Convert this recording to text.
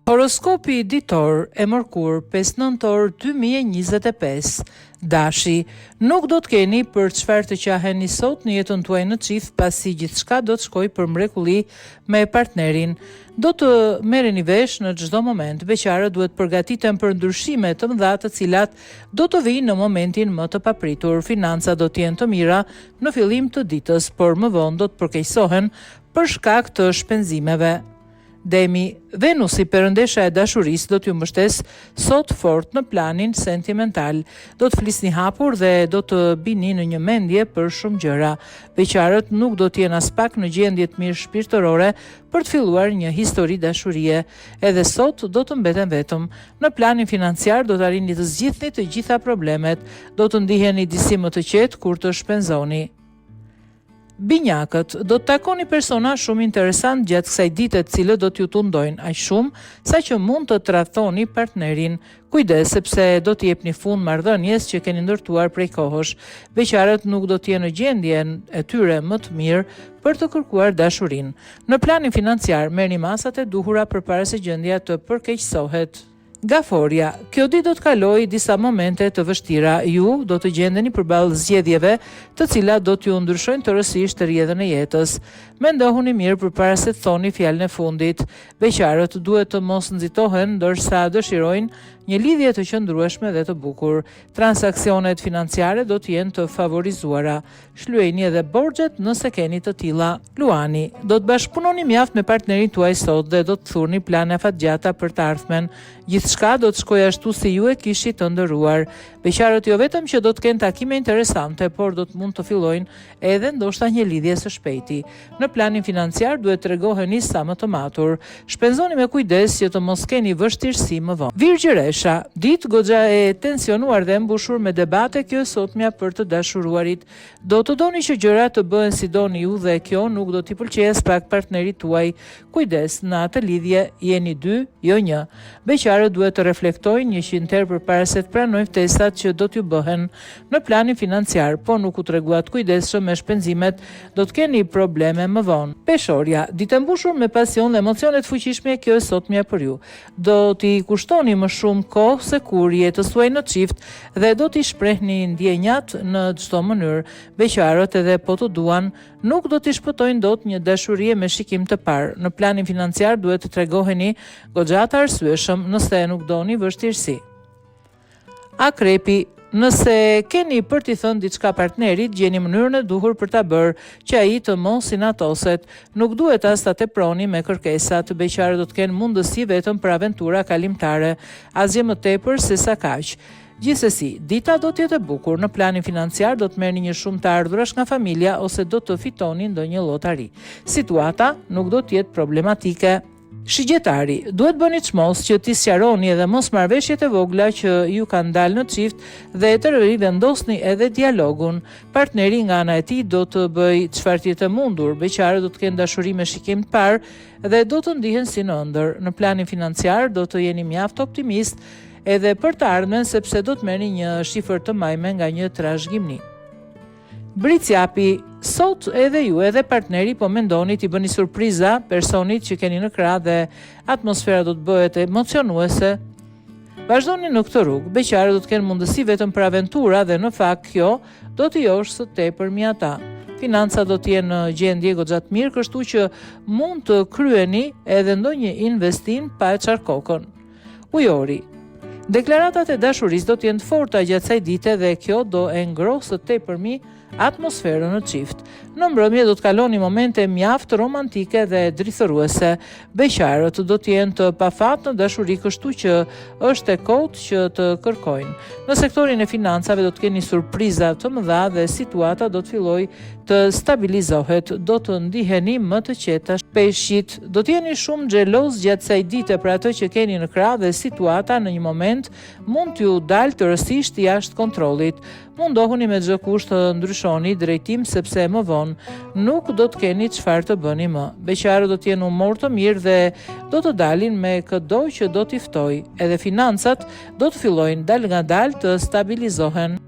Horoskopi ditor, e mërkurë, 5 nëntor 2025. Dashi, nuk do të keni për çfarë të qaheni sot në jetën tuaj në çift, pasi gjithçka do të shkojë për mrekulli me partnerin. Do të merreni vesh në çdo moment. Beqarët duhet të përgatiten për ndryshime të mëdha të cilat do të vijnë në momentin më të papritur. Financat do të jenë të mira në fillim të ditës, por më vonë do të përkeqësohen për shkak të shpenzimeve. Demi, Venusi, perëndesha e dashurisë, do t'ju mbështesë sot fort në planin sentimental. Do të flisni hapur dhe do të bini në një mendje për shumë gjëra. Beqarët nuk do të jenë aspak në gjendje të mirë shpirtërore për të filluar një histori dashurie. Edhe sot do të mbeten vetëm. Në planin financiar do të arrini të zgjidhni të gjitha problemet. Do të ndiheni disi më të qetë kur të shpenzoni. Binjakët, do të takoni persona shumë interesantë gjatë kësaj dite të cilët do t'ju tundojnë aq shumë saqë mund të tradhtoni partnerin. Kujdes sepse do t'i jepni fund marrëdhënies që keni ndërtuar prej kohësh. Beqarët nuk do të jenë në gjendjen e tyre më të mirë për të kërkuar dashurinë. Në planin financiar merrni masat e duhura përpara se gjendja të përkeqësohet. Gaforja, kjo ditë do të kalojë disa momente të vështira. Ju do të gjendeni përballë zgjedhjeve, të cilat do t'ju ndryshojnë tërësisht rrjedhën e jetës. Mendohuni mirë përpara se të thoni fjalën e fundit. Beqarët duhet të mos nxitohen ndërsa dëshirojnë një lidhje të qëndrueshme dhe të bukur. Transaksionet financiare do të jenë të favorizuara. Shlyejini edhe borxhet nëse keni të tilla. Luani, do të bashkëpunoni mjaft me partnerin tuaj sot dhe do të thurni plane afatgjata për të ardhmen. Gjithçka do të shkojë ashtu si ju e kishit ëndërruar. Beqarët jo vetëm që do të kenë takime interesante, por do të mund të fillojnë edhe ndoshta një lidhje së shpejti. Në planin financiar duhet të tregoheni sa më të matur. Shpenzoni me kujdes që të mos keni vështirësi më vonë. Virgjëresha, ditë goxha e tensionuar dhe e mbushur me debate kjo e sotmja për të dashuruarit. Do të doni që gjërat të bëhen si doni ju dhe kjo nuk do t'i pëlqejë aspak partnerit tuaj. Kujdes, në atë lidhje jeni dy, jo një. Beqarët duhet të reflektojnë 100 herë përpara se të pranojnë ftesat që do t'ju bëhen. Në planin financiar, po nuk u treguat të kujdesshëm me shpenzimet, do të keni probleme më vonë. Peshorja, ditë e mbushur me pasion dhe emocione të fuqishme kjo e sotmja për ju. Do t'i kushtoni më shumë kohë se kurrë jetës suaj në çift dhe do t'i shprehni ndjenjat në çdo mënyrë. Beqarët edhe po të duan, nuk do t'i shpëtojnë dot një dashurie me shikim të parë. Në planin financiar duhet të tregoheni goxha të arsyeshëm nëse nuk doni vështirësi. Akrepi, Nëse keni për t'i thënë diçka partnerit, gjeni mënyrën e duhur për ta bërë, që ai të mos inatoset. Nuk duhet as ta teproni me kërkesat. Beqarët do të kenë mundësi vetëm për aventura kalimtare. Asgjë më tepër sesa kaq. Gjithsesi, dita do të jetë e bukur. Në planin financiar do të merrni një shumë të ardhurash nga familja ose do të fitoni ndonjë llotari. Situata nuk do të jetë problematike. Shigjetari, duhet bëni çmos që t'i sqaroni edhe mosmarrëveshjet e vogla që ju kanë dalë në çift dhe të rivendosni edhe dialogun. Partneri nga ana e tij do të bëjë çfarë të jetë e mundur, beqarët do të kenë dashuri me shikim të parë dhe do të ndihen si në ëndërr. Në planin financiar do të jeni mjaft optimist edhe për të ardhmen sepse do të merrni një shifër të majme nga një trashëgimni. Bricjapi, sot edhe ju edhe partneri po mendoni t'i bëni surpriza personit që keni në krah dhe atmosfera do të bëhet emocionuese. Vazhdoni në këtë rrugë, beqarët do të kenë mundësi vetëm për aventura dhe në fakt kjo do t'i joshë së tepërmi ata. Financat do të jenë në gjendje goxha të mirë, kështu që mund të kryeni edhe ndonjë investim pa e çarë kokën. Ujori. Deklaratat e dashurisë do të jenë të forta gjatë kësaj dite dhe kjo do e ngrohë së tepërmi atmosferën në çift. Në mbrëmje do të kaloni momente mjaft romantike dhe drithëruese. Beqarët do të jenë të pafat në dashuri, kështu që është e kotë që të kërkojnë. Në sektorin e financave do të keni surpriza të mëdha dhe situata do të fillojë të stabilizohet, do të ndiheni më të qetë. Peshqit, do të jeni shumë xheloz gjatë kësaj dite për atë që keni në krah dhe situata në një moment mund t'ju dalë tërësisht jashtë kontrollit. Mundohuni me çdo kusht të ndryshoni drejtim sepse më vonë nuk do të keni çfarë të bëni më. Beqarët do të jenë në humor të mirë dhe do të dalin me këdo që do t'i ftojë. Edhe financat do të fillojnë dalëngadalë të stabilizohen.